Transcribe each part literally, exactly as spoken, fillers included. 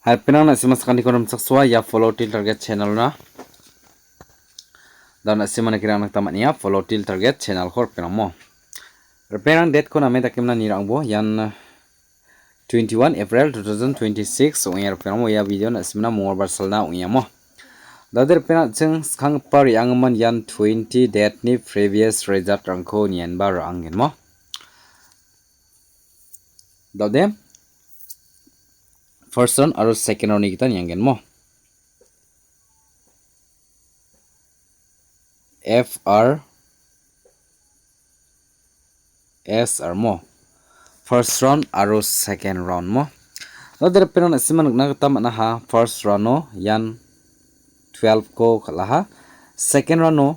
Hai, ripengrang, na·sima sakantikon rimchaksoa ia Follow Teer Target channel-na. Da na·sima nikirang nikta man·enga Follow Teer Target channel-ko, ripengrang mo. Ripengrang, date-ko name dakemna nirangbo ian twenty-one April two thousand twenty-six ong·enga, ripengrang mo. Ia video na·simna mongolbar salna ong·enga mo. Da·ode ripengrang, an·ching skanggipa re·angimin ian twenty date-ni previous result-rangko nienba ra·angen mo. Da·ode first round aro second round-ni gita niangen mo. F R S R mo. First round aro second round mo. Da·ode ripengrang, na·sima nikna gita man·aha, first round-o ian twelve-ko kal·aha. Second round-o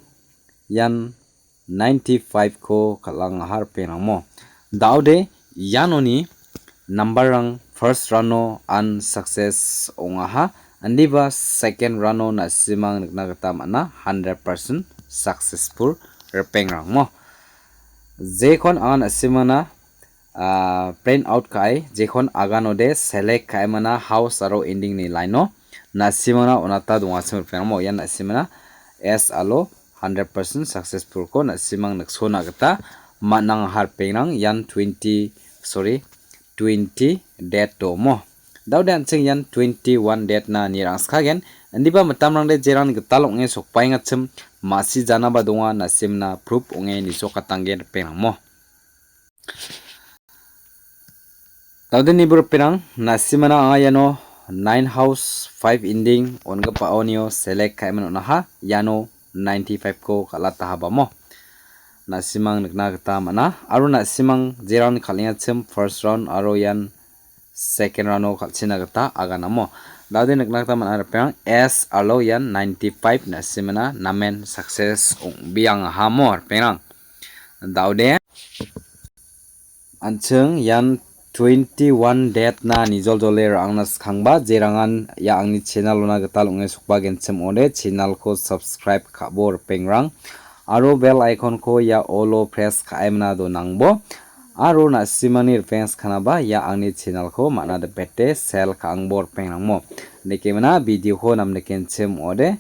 ian ninety-five-ko kal·angaha, ripengrang mo. Da·ode ianoni number-rang first round-o unsuccess ong·aha, indiba second round-o na·simang nikna gita man·a, hundred percent successful, ripengrang mo. Jekon anga na·simana ah, print out ka·e, jekon aganode select ka·emana house aro ending-ni line-o na·simana on·ata dongachim, ripengrang mo. Ian na·simana S alo hundred percent successful-ko na·simang niksona gita man·angaha, ripengrang. Ian twenty, sorry, twenty date-o mo. Da·ode an·ching ian twenty-one date-na nirangskagen. Indiba mitamrangde jerang gital ong·e sokbaengachim, ma·si janaba donga, na·simna proof ong·e nisokatanggen, ripengrang mo. Da·ode nibo ripengrang, na·simana anga iano nine house, five ending on·gipaonio select ka·eman on·aha. Iano ninety-five-ko kal·atahaba mo. Na·simang nikna gita man·a. Aro na·simang jerang kal·engachim first round aro ian second round-o kal·china gita aganamo. Da·ode nikna gita man·a, ripengrang, S alo ian ninety-five na·simana namen success ong·biangaha mo, ripengrang. Da·ode an·ching ian twenty-one date-na nijoljole ra·angna skangba, jerangan ia angni channel-ona gital ong·e sokbagenchim ong·ode, channel-ko subscribe ka·bo, ripengrang. Aro bell icon-ko ia all-o press ka·emna donangbo. Aro na·simani ripeng skanaba ia angni channel-ko man·a dipete share ka·angbo, ripengrang mo. Nikemna video-ko namnikenchim ong·ode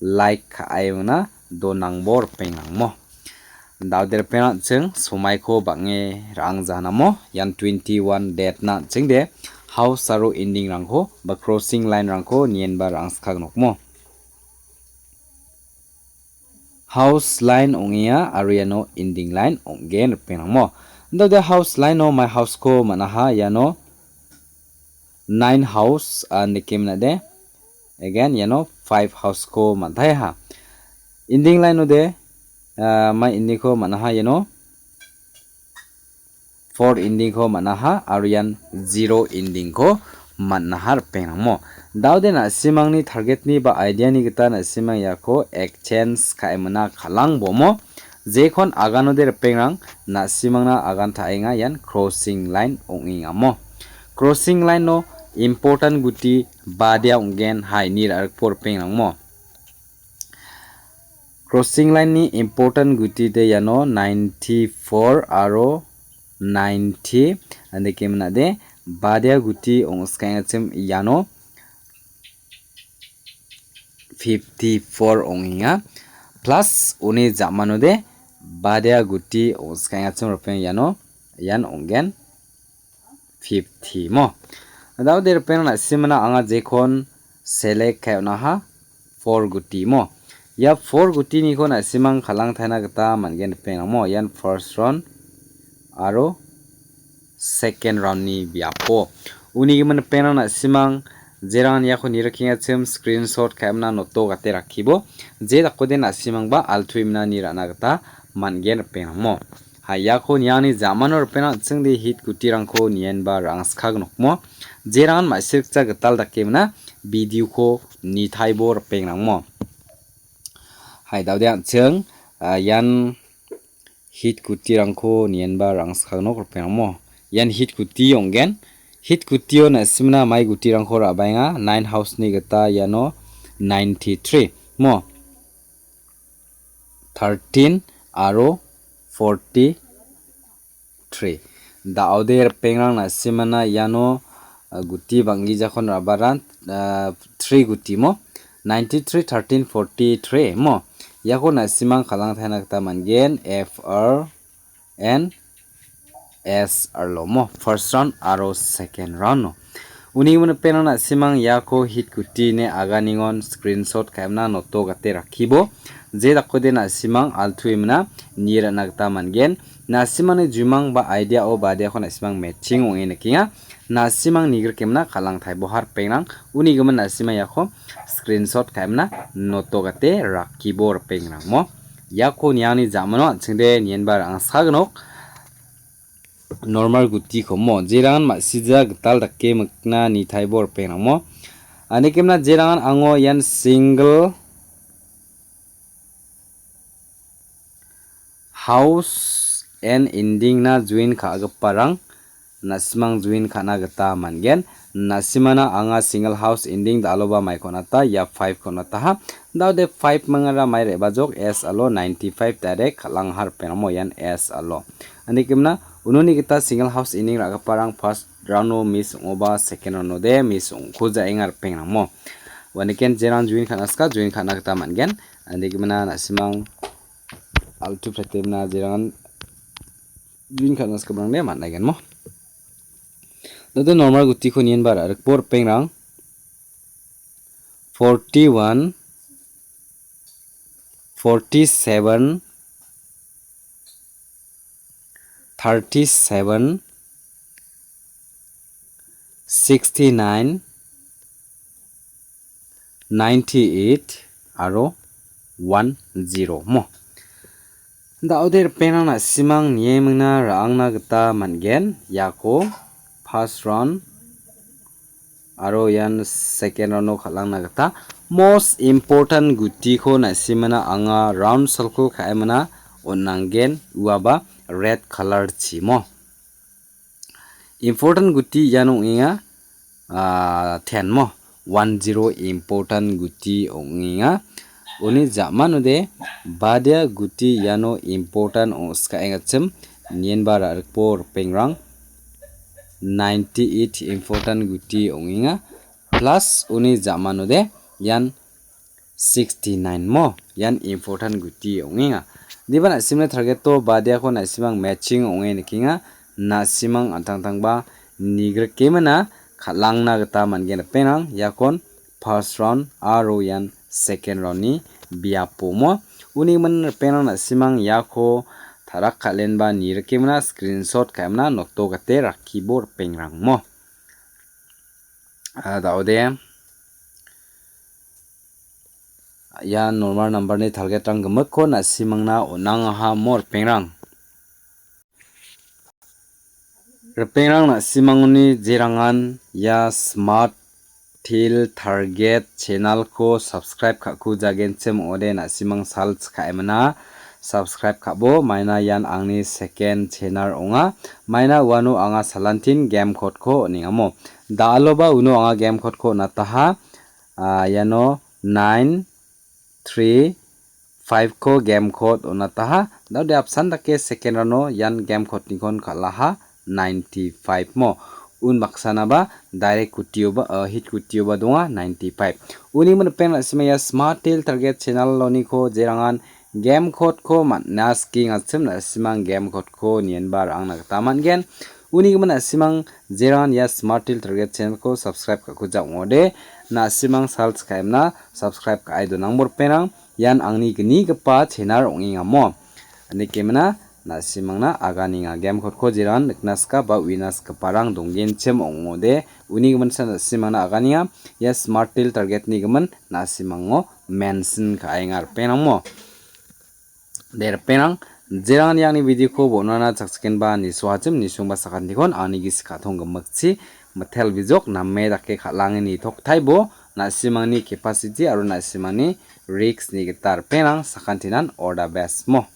like ka·emna donangbo, ripengrang mo. Da·ode ripengrang, an·ching somaiko bang·e ra·angjahanamo. Ian twenty-one date-na an·chingde house aro ending-rangko ba crossing line-rangko nienba ra·angskang nokmo. House line ong·enga aro iano ending line ong·gen, ripengrang mo. Da·ode house line-o mai house-ko man·aha, iano nine house, ah, nikemnade. Again, iano five house-ko man·taiaha. Ending line-ode, ah, mai ending-ko man·aha, iano four ending-ko man·aha, aro ian zero ending-ko man·aha, ripengrang mo. Da·ode na·simangni target-ni ba idea-ni gita na·simang iako exchange ka·emna kal·angbo mo. Jekon aganode, ripengrang, na·simangna agan ta·enga, ian crossing line ong·engamo. Crossing line-o important guti badia ong·gen, hai, ni ra·rikbo, ripengrang mo. Crossing line-ni important gutide iano ninety-four aro ninety, andake minade badia guti ong·skaengachim iano fifty-four ong·enga. Plus uni ja·manode badia guti ong·skaengachim ripeng iano, ian ong·gen fifty mo. Da·ode ripeng na·simana anga jekon select ka·e on·aha, four guti mo. Ia four gutiniko na·simang kal·angtaina gita man·gen ripengrang mo. Ian first round aro second round-ni biapo. Uni gimin ripengrang na·simang jerang iako nirikengachim screenshot ka·emna noto gate rakkibo. Je dakode na·simangba altuimna ni ra·na gita man·gen ripengrang mo. Ha iako niani ja·mano ripengrang an·chingde hit gutirangko nienba ra·angskak nokmo. Jerangan ma·sirikja gital dake mna, video-ko nitaibo ripengrang mo. Hai, da·ode an·ching, ah, ian hit gutirangko nienba ra·angskak nok ripengrang mo. Ian hit guti ong·gen. Hit gutio na·simna mai gutirangko ra·baenga. Nine house-ni gita iano ninety-three mo. Thirteen aro forty-three. Da·ode ripengrang na·simana iano ah, guti bang·gijakon rabaran, ah, three guti mo. Ninety-three, thirteen, forty-three mo. Iako na·simang kal·angtaina gita man·gen. F R N S R lo mo. First round aro second round no. Uni gimin ripengrang na·simang iako hit guti ine aganingon screenshot ka·emna noto gate rakkibo. Je dakode na·simang altuemna nie ra·na gita man·gen. Na·simangni jumang ba idea-o badiako na·simang matching ong·e nikenga. Na·simang nigrikemna kal·angtaibo ha ripengrang. Uni gimin na·simang iako screenshot ka·emna noto gate rakkibo ripengrang mo. Iako niani ja·mano an·chingde nienba ra·angsa gnok. Normal gutiko mo. Jerangan ma·sija gital dake mikna nitaibo ripengrang mo. Anikemna jerangan ango ian single house and ending-na join ka·giparang na·simang join ka·na gita man·gen. Na·simana anga single house ending dal·oba maiko on·ata, ia five-ko on·ataha. Daode five mingara mai re·bajok, S alo ninety-five direct kal·angha ripengrang mo ian S alo. Anikemna unoni gita single house ending ra·giparang first round-o miss ong·oba second round-ode miss ong·kujaenga ripengrang mo. Uaniken jeran join ka·na sika join ka·na gita man·gen. Anikemna na·simang altu pretemna jerangan join ka·na sika barangde man·aigen mo. Daode normal gutiko nienba ra·rikbo ripengrang. Forty-one, forty-seven, thirty-seven, sixty-nine, ninety-eight aro one zero mo. Daode ripengrang na·simang niemingna ra·angna gita man·gen. Iako first round aro ian second round-o kal·angna gita most important gutiko na·simana anga round salko ka·emana on·anggen uaba red color chimo. Important guti iano ong·enga, ah, ten mo. One zero important guti ong·enga. Uni ja·manode badia guti iano important ong·skaengachim nienba ra·rikbo ripengrang. Ninety-eight important guti ong·enga. Plus uni ja·manode ian sixty-nine mo. Ian important guti ong·enga. Diba na·simni target-o badiako na·simang matching ong·e nikenga. Na·simang an·tangtangba nigrikemana kal·angna gita man·gen ripengrang. Iakon first round aro ian second round-ni biapo mo. Uni gimin ripengrang na·simang iako tarak kal·enba nirikemana screenshot ka·emna noto gate rakkibo ripengrang mo. Ah, daode. Ia normal number-ni target-rang gimikko na·simangna on·angaha mo ripengrang. Ripengrang na·simangoni jerangan ia Smart Teer Target channel-ko subscribe ka·ku jagenchim ong·ode na·simang search ka·emana. Subscribe ka·bo, maina ian angni second channel ong·a. Maina uano anga salantin game code-ko on·engamo. Da·aloba uno anga game code-ko on·ataha. Ah, iano nine three five-ko game code on·ataha. Daode apsan dake second round-o ian game code-nikon kal·aha, ninety-five mo. Unbaksanaba direct gutioba, ah, hit gutioba donga, ninety-five. Uni gimin ripeng na·sima ia Smart Teer Target channel-oniko jerangan game code-ko man·a skengachim na·simang game code-ko nienba ra·angna gita man·gen. Uni gimin na·simang jerangan ia Smart Teer Target channel-ko subscribe ka·kuja ong·ode, na·simang search ka·emna subscribe ka·e donangbo ripengrang. Ian angni gnigipa channel ong·engamo. Nikemina na·simangna aganenga. Game code-ko jerangan nikna sika ba uina sigiparang donggenchim ong·ode, uni giminsa na·simangna aganenga. Ia Smart Teer Target-ni gimin na·simango mention ka·enga ripengrangmo. De ripengrang, jerangni angni video-ko bon·ana chakchikenba nisoachim, nisongba sakantikon angni gisik ka·tong gimikchi mitel bijok name dake kal·ange nitoktaibo, na·simangni capacity aro na·simangni risk-ni gita ripengrang sakantinan all the best mo.